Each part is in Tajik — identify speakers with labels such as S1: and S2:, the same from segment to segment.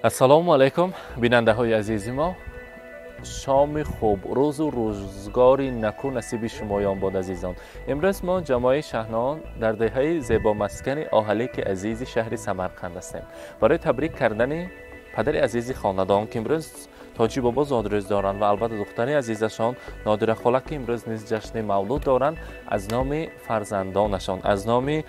S1: Ассалому алайкум, бинандаҳои азизи мо. Шоми хуб, рӯзу рӯзгори наку насиби шумоён бод, азизон. Имрӯз мо ҷамоаи Шаҳнон дар деҳаи зебомаскани Оҳалеки азизи шаҳри Самарқанд ҳастем. Барои табрик кардани падари азизи хонадон, ки имрӯз Тоҷи бобо зодрӯз доранд, ва албатта духтари азизашон Нодира хола, ки имрӯз низ ҷашни мавлуд доранд, аз номи фарзандонашон, аз номи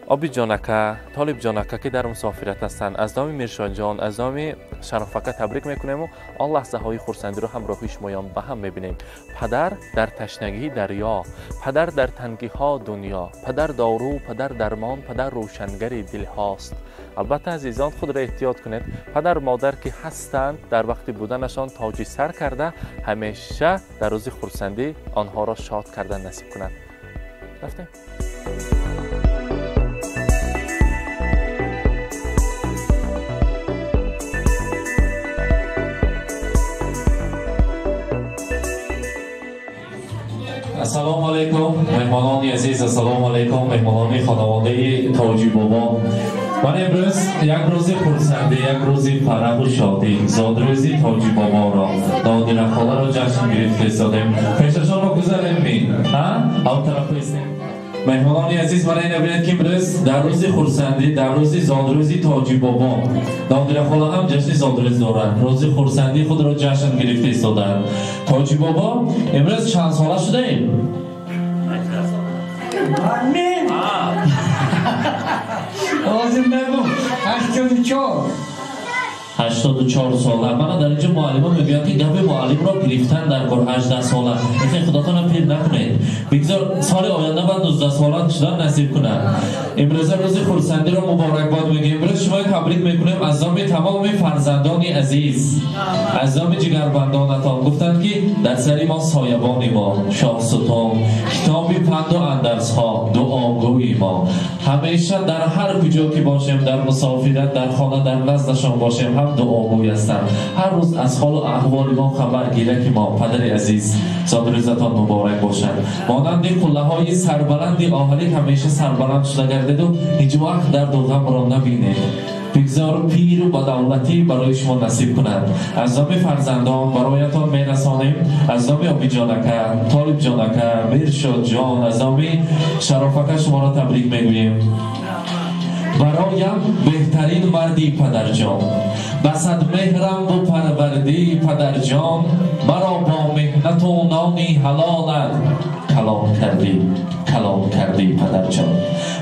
S1: Обидҷонака, Толибҷонака, ки дар мусофират ҳастанд, аз номи Миршоҷон, аз номи Шарофака табрик мекунему он лаҳзаҳои хурсандиро ҳамроҳи шумоён ба ҳам мебинем. Падар дар ташнагии дарё, падар дар тангиҳо дунё, падар дору, падар дармон, падар рӯшангари дилҳост. Албатта, азизон, худро эҳтиёт кунед. Падар модар ки ҳастанд, дар вақти буданашон тоҷи сар карда, ҳамеша дар рӯзи хурсандӣ онҳоро шод кардан насиб кунад. Рафтем. Ассалому алайкум, меҳмонони азиз, ассалому алайкум, меҳмонони хонаводаи Тоҷи бобо. Ман имрӯз як рӯзи хурсандӣ, як рӯзи фараҳу шодӣ, зодрӯзи Тоҷи боборо, Нодира холаро ҷашн гирифта истодем. Пешашонро гузарем ми? Ҳа? Он тараф истем. Меҳмонони азиз, мана ина бинед, ки имрӯз дар рӯзи хурсандӣ, дар рӯзи зодрӯзи Тоҷи бобо, Нодира хола ҳам ҷашни зодрӯз доранд. Рӯзи хурсандии худро ҷашн гирифта истодаанд. Тоҷи бобо имрӯз чанд сола шудаем?
S2: Ман? Ҳозир мегӯм, 84.
S1: 84 сола. Мана дар инҷо муаллима мегӯянд, ки гапи муаллимро гирифтан дар кор. 18 сола. Ихе худотонро пир накунед. Бигзор соли оянда ба 19 сола шудан насиб кунад. Имрӯза рӯзи хурсандиро муборакбод мегӯем. Имрӯз шуморо табрик мекунем аз номи тамоми фарзандони азиз, аз номи ҷигарбандонатон. Гуфтанд, ки дар сари мо соябони мо, шоҳсутун, китоби панду андарсҳо, дуогӯи мо. Ҳамеша дар ҳар куҷо ки бошем, дар мусофират, дар хона, дар наздашон бошем, ҳам дуогӯй ҳастанд. Ҳар рӯз аз ҳолу аҳволи мо хабаргираки мо. Падари азиз, зодрӯзатон муборак бошад. Монанди қуллаҳои сарбаланди Оҳалик ҳамеша сарбаланд шуда гардеду ҳеҷ вақт дарду ғамро набинед. Бигзор пиру ба давлатӣ барои шумо насиб кунад. Аз номи фарзандон бароятон мерасонем, аз номи Обиҷонака, Толибҷонака, Миршодҷон, аз номи Шарофака шуморо табрик мегӯем. Бароям беҳтарин марди падарҷон, басад меҳрам бу парвардӣ падарҷон, маро бо меҳнату нони ҳалолат калон кардӣ, калон кардӣ падарҷон.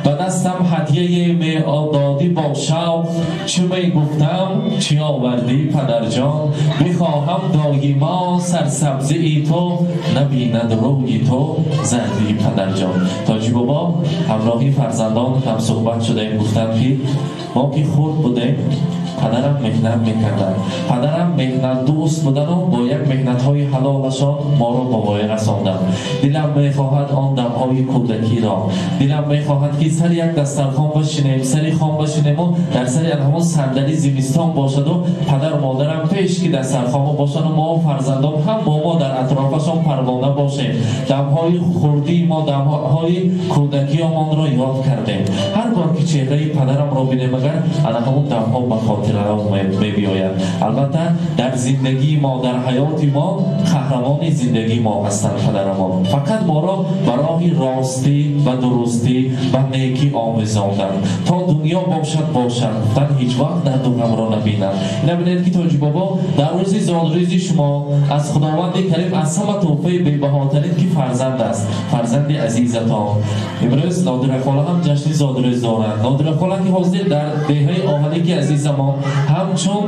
S1: Ба дастам ҳадияе меододӣ бо шавқ, чӣ мегуфтам, чӣ овардӣ падарҷон. Бихоҳам доимо сарсабзии ту, набинад рӯи ту зардӣ падарҷон. Тоҷи бобо ҳамроҳи фарзандон ҳамсуҳбат шудаем. Гуфтанд, ки мо ки хурд будем, падарам меҳнат мекарданд. Падарам меҳнатдӯст будану бо як меҳнатҳои ҳалолашон моро ба воя расонданд. Дилам мехоҳад он дамҳои кӯдакиро, дилам мехоҳад, ки сари як дастархон башинем, сари хон башинему дар сари ҳамон сандали зимистон бошаду падару модарам пеш ки дастархонмо бошану мо фарзандон ҳам бо мо дар атрофашон парвона бошем. Дамҳои хурдии мо, дамҳои кӯдакиёмонро ёд кардем. Ҳар бор ки чеҳраи падарамро бинем, агар ана ҳамон дамҳо ба хотираам мебиёяд. Албатта, дар зиндагии мо, дар ҳаёти мо қаҳрамони зиндагии мо ҳастанд падарамон. Фақат моро ба роҳи ростӣ ва дурустӣ ва некӣ омӯзонданд. То дунё бошад, бошад, гуфтан, ҳеҷ вақт дарду ғамро набинанд. Набинед, ки Тоҷи бобо дар рӯзи зодрӯзи шумо аз Худованди Карим аз ҳама тӯҳфаи бебаҳотарин, ки фарзанд аст, фарзанди азизатон. Имрӯз Нодира хола ҳам ҷашни зодрӯз доранд. Нодира хола, ки ҳозир дар деҳаи Оҳалики азизамон ҳамчун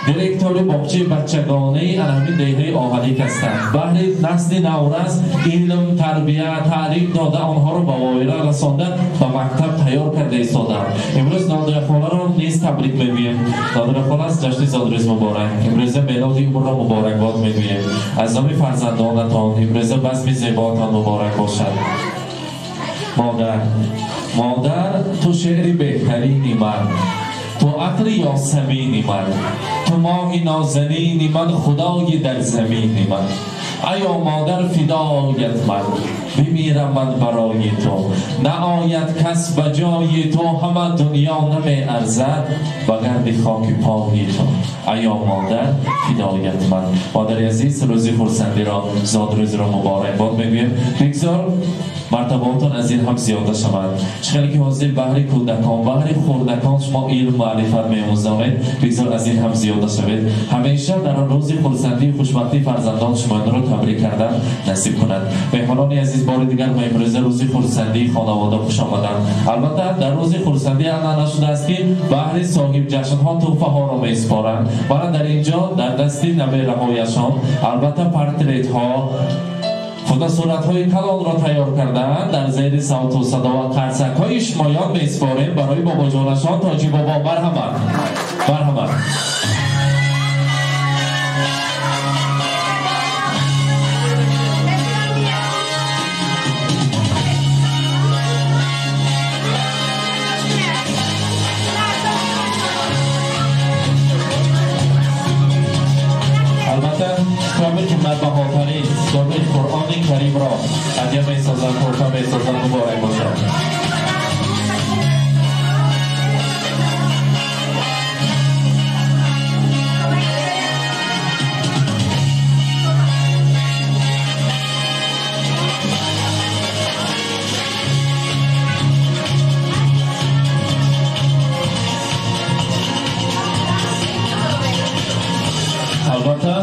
S1: директори боғчаи бачагонаи ҳамин деҳаи Оҳалик ҳастанд, баҳри насли наврас илм, тарбия, таълим дода, онҳоро ба воира расонда, ба мактаб тайёр карда истоданд. Имрӯз Нодира холаро низ табрик мегӯем. Нодира хола, аз ҷашни зодрӯз муборак. Имрӯза мелоди умрро муборакбод мегӯем аз номи фарзандонатон. Имрӯза базми зеботон муборак бошад. Модар, модар, ту шеъри беҳтарини ман, ту атри ёсамини ман, ту моҳи нозанини ман, худои дар замини ман. Ая модар фидоят ман, бимирам ман барои ту, наояд кас ба ҷои ту, ҳама дунё намеарзад ба гарди хоки пои ту. Ая модар фидоят ман. Модари азиз, рӯзи хурсандиро, зодрӯзро муборакбод мегӯем. Бигзор мартабаотон аз ин ҳам зиёда шавад. Чӣ хеле ки ҳозир баҳри кӯдакон, баҳри хурдакон шумо илм маърифат меомӯзонед, бигзор аз ин ҳам зиёда шавед. Ҳамеша дар рӯзи хурсандию хушбахтии фарзандон шуморо табрик кардан насиб кунад. Меҳмонони азиз, бори дигар ба имрӯза рӯзи хурсандии хонавода хуш омаданд. Албатта дар рӯзи хурсандӣ анъана шудааст, ки баҳри соҳибҷашнҳо тӯҳфаҳоро месупоранд. Мана дар ин ҷо дар дасти набераҳояшон албатта портретҳо, фотосуратҳои калонро тайёр кардаанд. Дар зери савту садо ва қарсакҳои шумоён месупорем барои бобоҷонашон Тоҷи бобо. Марҳамат, марҳамат. Албатта китоби қиматбаҳотарин, китоби Қуръони Каримро ҳадя месозанд, тӯҳфа месозанд. Муборак бошад. Албатта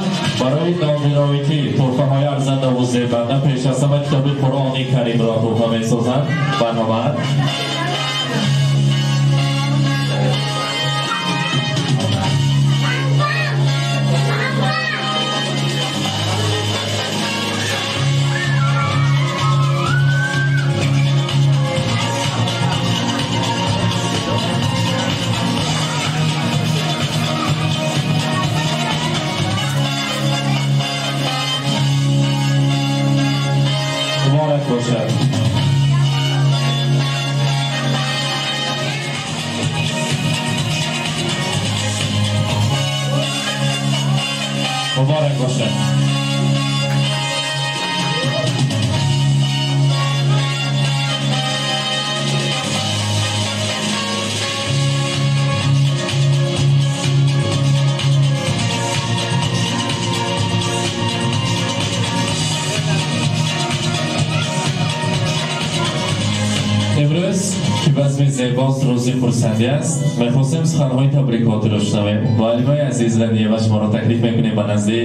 S1: барои нодироитӣ тӯҳфаҳои арзандаву зебанда пеш аз ҳама китоби Қуръони Каримро тӯҳфа месозанд. Марҳамат. Муборак бошад. Муборак бошад. Имрӯз ки базми зебост, рӯзи хурсандӣ аст, мехостем суханҳои табрикотиро шунавем. Муаллимаи азиз Раниева, шуморо таклиф мекунем ба назди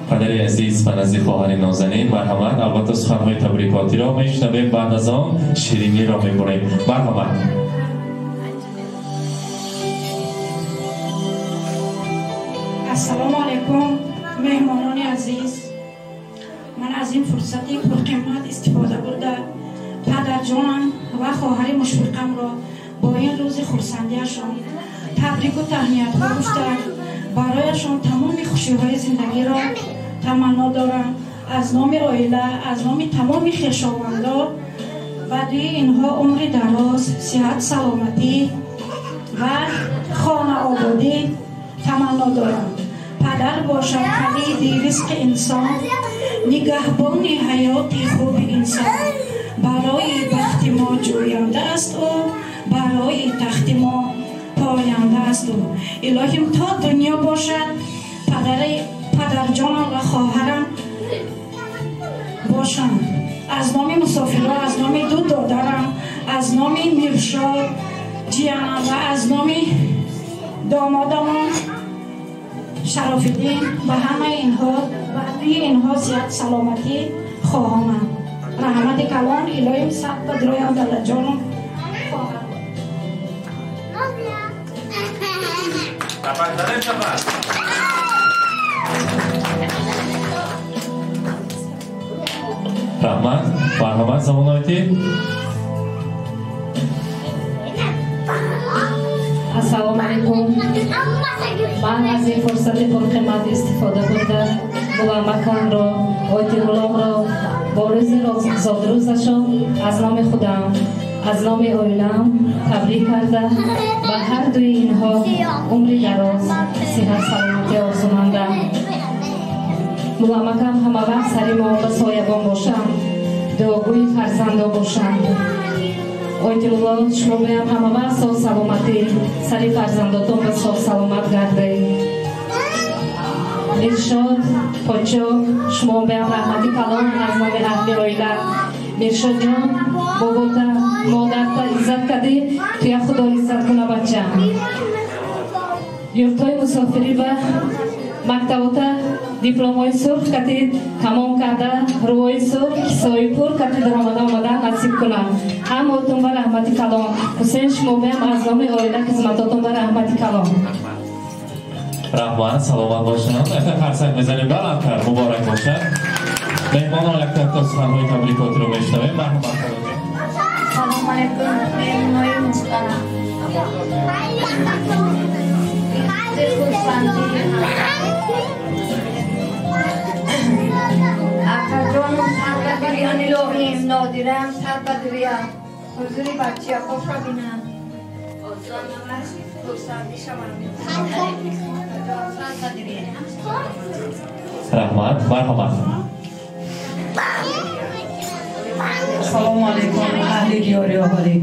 S1: падари азиз, ба назди хоҳари нозанин. Марҳамат. Албатта суханҳои табрикотиро мешунавем, баъд аз он шириниро мебурем. Марҳамат.
S3: Ассалому алайкум, меҳмонони азиз. Ман аз ин фурсати пурқимат истифода бурда падарҷонам ва хоҳари мушфиқамро бо ин рӯзи хурсандиашон табрику таҳниятҳо гуфта, барояшон тамоми хушиҳои зиндагиро таманно дорам. Аз номи оила, аз номи тамоми хешовандо ба дуи инҳо умри дароз, сиҳат, саломатӣ ва хонаободӣ таманно дорам. Падар бошад калиди ризқи инсон, нигаҳбони ҳаёти хуби инсон. Барои бахти мо ҷӯянда аст ӯ, барои тахти мо поянда аст ӯ. Илоҳим то дунё бошад, падарҷонам ва хоҳарам бошанд. Аз номи мусофирҳо, аз номи ду додарам, аз номи Миршод ҷиянам ва аз номи домодамон Шарофиддин ба ҳамаи инҳо, ба дуи инҳо сиҳат, саломатӣ хоҳонам. Раҳмати калон, илоҳим сабт бадроям давлатҷонум хоҳарам.
S1: Раҳмат. Марҳамат, замоноити.
S4: Ассалому алайкум. Ман аз ин фурсати пурқимат истифода бурда Гуламаканро, Оти Ғуломро бо рӯзи зодрӯзашон аз номи худам, аз номи оилаам табрик карда, ба ҳар дуи инҳо умри дароз, сиҳат, саломатӣ орзумандам. Мулламакам ҳама вақт сари мо ба соябон бошанд, дуогӯи фарзандо бошанд. Ойтимулло, шумо меам ҳама вақт соғ саломатӣ, сари фарзандотон ба соғ саломат гардед. Миршод подшоҳ, шумо меам раҳмати калон аз номи аҳли оила. Миршодҷон, бобота, модарта иззат кардӣ, туя Худо иззат куна бачам. Юртҳои мусофирӣ ва мактабота дипломҳои сурх кати тамом карда, рӯҳои сурх, кисои пур кати даромада омада насиб кунам. Ҳамаотон ба раҳмати калон. Ҳусейн, шумо меам аз номи оила хизматотон ба раҳмати калон.
S1: Раҳмат, саломат бошанд. Якта қарсак мезанем баландтар, муборак бошад. Меҳмонон якта суханҳои табрикотиро мешунавем. Марҳамат холаҷон.
S5: Салом алайкум, меҳмонои муҳтарам. Акаҷонум сад бадриён илоҳим, Нодираам сад бадриям. Ҳузури бачаҳоша бинам. Хурсандӣ шавам. Сад бадриям.
S1: Раҳмат, марҳамат.
S6: Ассалому алайкум, аҳли диёри оҳолӣ.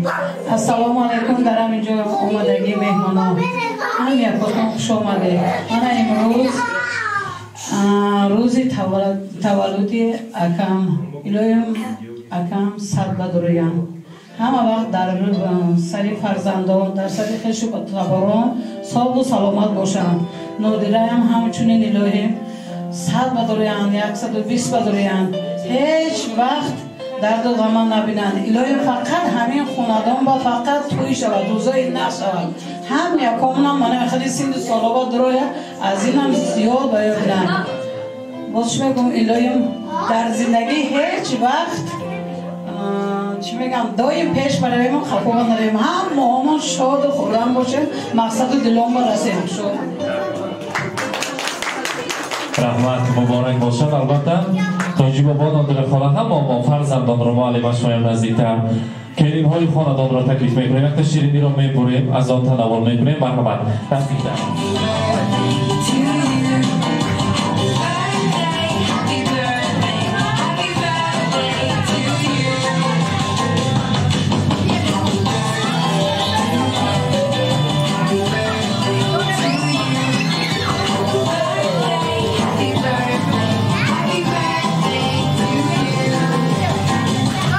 S6: Ассалому алайкум, дар ҳамин ҷо омадагии меҳмонон. Ҳам якотон хуш омадед. Мана имрӯз рӯзи таваллуди акам, илоҳим акам сад бадурӯям. Ҳама вақт дар сари фарзандон, дар сари хешу таборон соғу саломат бошанд. Нодираам ҳамчунин илоҳим сад бадурӯянд, 120 бадурӯянд. Ҳеҷ вақт дарду ғама набинанд. Илоҳим фақат ҳамин хонадон ба фақат тӯй шавад, рӯзои нашавад. Ҳам якомонам мана хеле синну солоба дуроя, аз инам зиёд ба ёд бинанд. Боз чӣ мегӯм, илоҳим дар зиндагӣ ҳеҷ вақт чӣ мегӯям, доим пеш баравем, хафоға наравем. Ҳам моҳомон шоду хуррам бошем, мақсаду дилон барасем. Шод.
S1: Раҳмат, муборак бошад. Албатта Тоҷи бобо, Нодира хола, ҳама мо фарзандонро, муаллима шумоям наздиктар, келинҳои хонадонро таклиф мекунем. Якта шириниро мебурем, аз он танаввул мекунем. Марҳамат, наздиктар.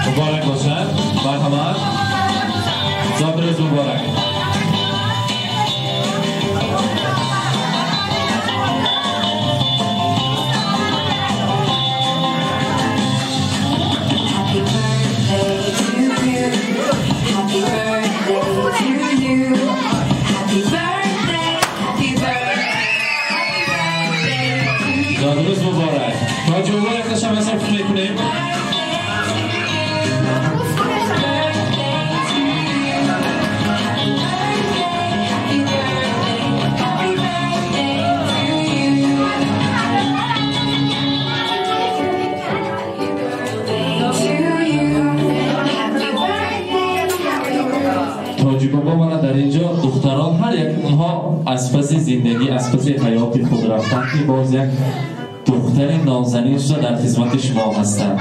S1: Муборак бошад. Марҳамат. Зодрӯз муборак. Зодрӯз муборак. Тоҷи бобо, якта шамъ мекунем. Тоҷи бобо, мана дар ин ҷо духтарон ҳар як онҳо аз паси зиндагӣ, аз паси ҳаёти худ рафтанд, ки боз як духтари нозанин шуда дар хизмати шумо ҳастанд.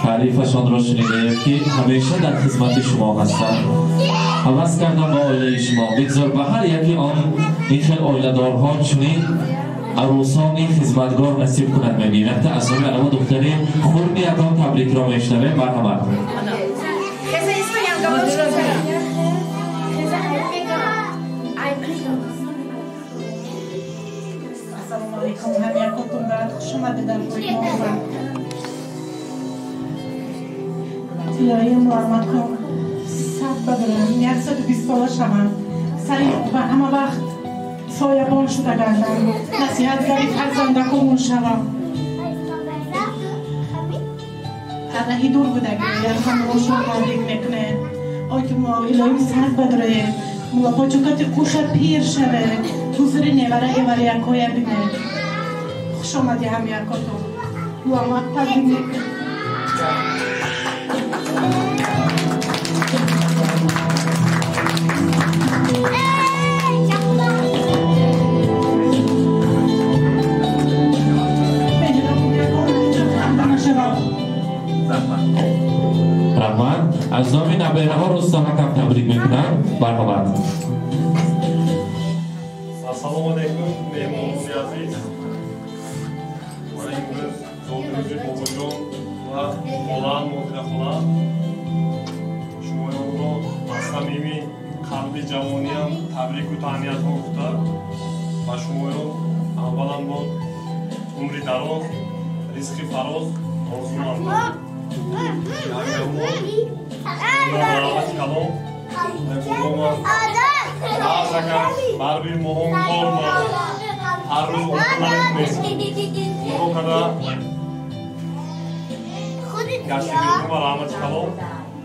S1: Таърифашонро шунидаем, ки ҳамеша дар хизмати шумо ҳастанд. Ҳавас кардам ба оилаи шумо. Бигзор ба ҳар яке он ин хел оиладорҳо чунин арӯсони хизматгор насиб кунад, мегӯем. Якта аз номи анамо духтари хурди ятон табрикро мешунавем. Марҳамат.
S7: Ассалому алайкум, ҳам якотон барад хуш омадед дар ҷои мо. Илоҳим муаммадкон сад бадурам, 120 сола шаванд, сари ба ҳама вақт соябон шуда гарданд, насиҳатгари фарзандакомон шавам. Раҳи дур будагӣ, ҳамроҳшон табрик мекунем. Ойтимо илоҳим сад бадурае, муллопочукати қуша пир шаве, ҳузури невара эвариякоя бине. Хуш омадӣ ҳам якотон. Муаммад табрик мекунем.
S1: Аз номи набераҳо Рустамакам табрик мекунам. Марҳамат.
S8: Ассалому алайкум, меҳмонони азиз. Ман имрӯз зодрӯзи бобоҷон ва холаам, Нодира холаам. Шумоёнро аз самими қалби ҷавониам табрику таҳниятҳо гуфта, ба шумоён аввалан бо умри дароз, ризқи фароз орзумандам. Раҳмати калом бобома азака барби моҳон корма ҳар рӯз омода мекунем. Карда гаштигима раҳмати калом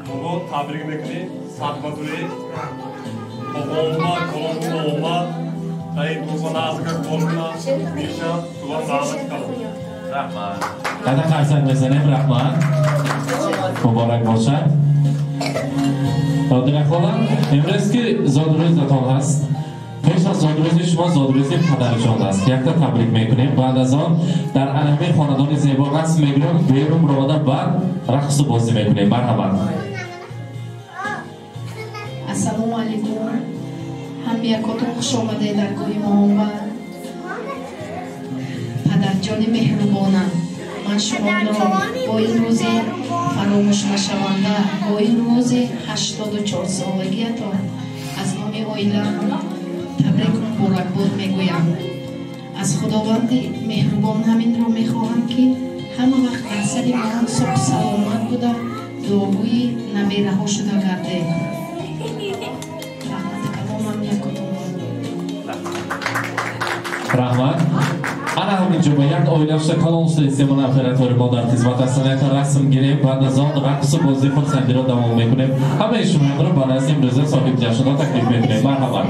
S8: бобо табрик мекунем. Садбадурӣ бобома колонума омад даи бобона азака кормина меша тувам раҳмати калом.
S1: Раҳмат. Қада қарсак мезанем. Раҳмат. Муборак бошад. Нодира хола, имрӯз ки зодрӯзатон ҳаст, пеш аз зодрӯзи шумо зодрӯзи падарҷон аст. Якта табрик мекунем. Баъд аз он дар анами хонадони зебо расм мегирем, берун ровада баъд рақсу бозӣ мекунем. Марҳамат.
S9: Ассалому алайкум. Ҳамиякотон хуш омадед дар гӯҳи моҳонба. Падарҷони меҳрубонам, ман шуморо бо ин рӯзи фаромӯшнашаванда, бо ин рӯзи 84-солагиятон аз номи оилаам табрику муборакбод мегӯям. Аз Худованди меҳрубон ҳаминро мехоҳам, ки ҳама вақт дар сари моҳон соҳ саломат буда, дуогӯи набераҳо шуда гардед. Раҳмати каломам якотон.
S1: Раҳмат. Ана ҳаминҷо ба як оилашта калон шуда оператори мо дар хизмат ҳастанд. Якта расм гирем, баъд аз он рақсу бозӣ хурсандиро давом мекунем. Ҳамаи шумоёнро ба назди имрӯза соҳиб ҷашнҳо таклиф мекунем. Марҳамат.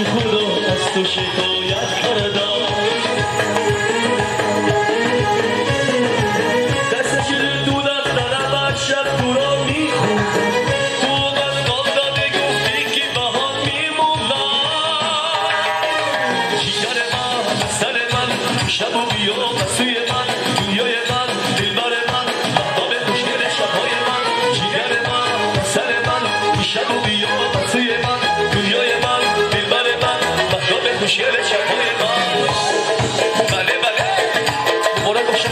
S10: خدا از تو شکایت کردم. شبو بیا سوی من، دنیای من، دلبر من، مهتاب خوشگل شبهای من، جیگر من، سر من. شبو بیا سوی من، دنیای من، دلبر من، مهتاب خوشگل شبهای من. بله بله مبارک باشه.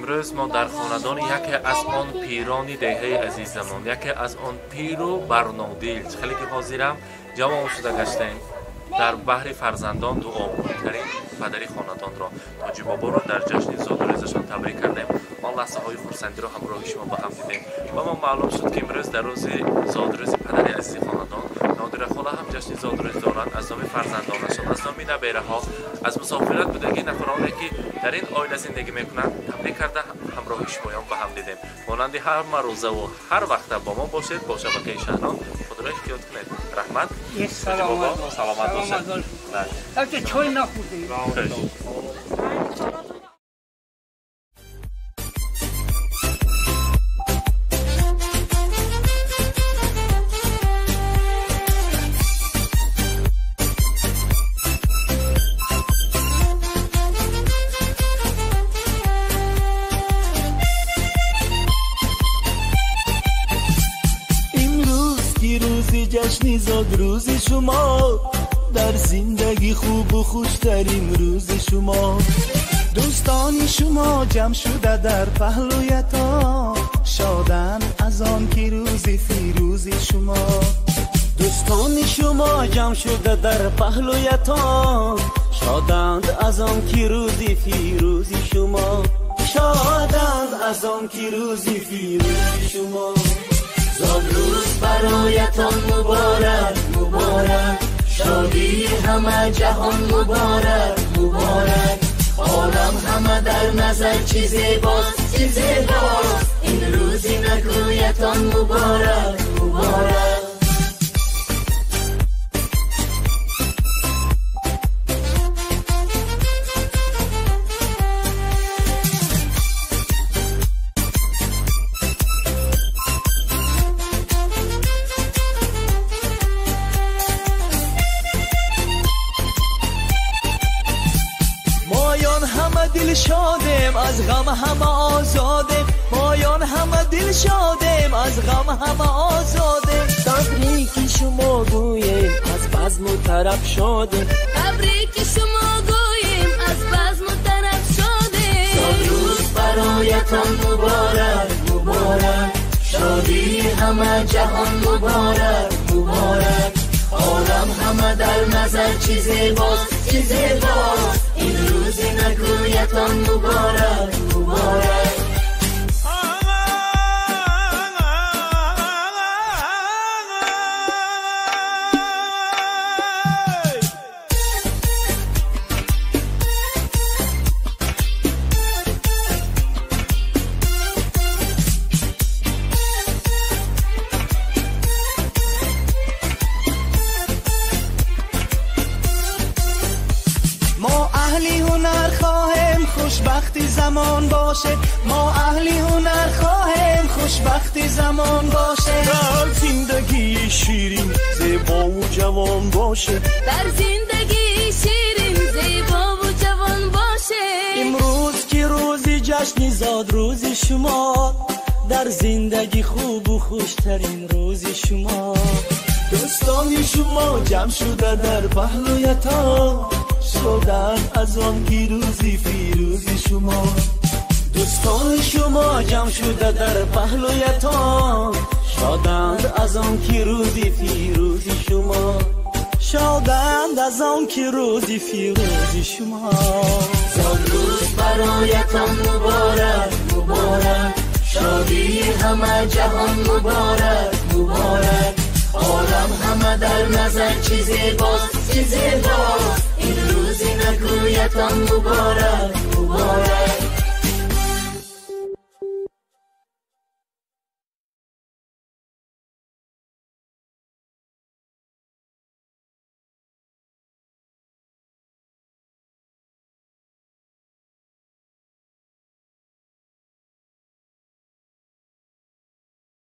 S11: Имрӯз мо дар хонадони яке аз он пирони деҳаи азизамон, яке аз он пиру барнодил, хеле ки ҳозирам ҷавон шуда гаштем, дар баҳри фарзандон дуогӯтарин падари хонадонро Тоҷибоборо дар ҷашни зодрӯзашон табрик кардем. Он лаҳзаҳои хурсандиро ҳамроҳи шумо ба ҳам дидем ва мо маълум шуд, ки имрӯз дар рӯзи зодрӯзи падари азизи хонадон Нодира хола ҳам ҷашни зодрӯз доранд. Аз номи фарзандонашон, аз номи набераҳо, аз мусофират будагии нафароне, ки дар ин оила зиндагӣ мекунанд, табрик карда ҳамроҳи шумоён ба ҳам дидем. Монанди ҳар марӯзаву ҳар вақта бо мо бошед, бо шабакаи Шаҳнон. Худро эҳтиёт кунед. Раҳмат. Саломат бошед.
S2: Чой нахӯрдем.
S10: جشن زادروز شما، در زندگی خوب و خوشترین روز شما. دوستان شما جمع شده در پهلویتان، شادن از آن که روز فیروز شما. دوستان شما جمع شده در پهلویتان، شادند از آن که روز فیروز شما، شادند از آن که روز فیروز شما. زادروز برایتان مبارک مبارک، شادی همه جهان مبارک مبارک. عالم همه در نظر چی زیباست چی زیباست، این روزی نگویتان مبارک مبارک. دل شادیم از غم همه آزادیم، مایان همه دل شادیم از غم همه آزادیم. تبریک شما گوییم از بزم و طرب شادیم،
S12: تبریک شما گوییم از بزم و طرب شادیم.
S10: زادروز برایتان مبارک مبارک، شادی همه جهان مبارک مبارک. عالم همه در نظر چی زیباست چی زیباست، این روز نگویتان مبارک مبارک. خوشبختی زمان باشه، ما اهلی هنر خواهیم خوشبختی زمان باشه. در زندگی شیرین زیبا و جوان باشه،
S12: در زندگی شیرین زیبا و جوان باشه.
S10: امروز که روز جشن زادروز شما، در زندگی خوب و خوشترین روز شما. دوستان شما جمع شده در پهلویتان، شادن از آن که روزی فیروز شما. دوستان شما جمع شده در پهلویتان، شادند از آن که روزی فیروز شما، شادند از آن که روزی فیروز شما. زادروز برایتان مبارک مبارک، شادی همه جهان مبارک مبارک. عالم همه در نظر چی زیباست چی زیباست، این روزی نگویتان مبارک مبارک.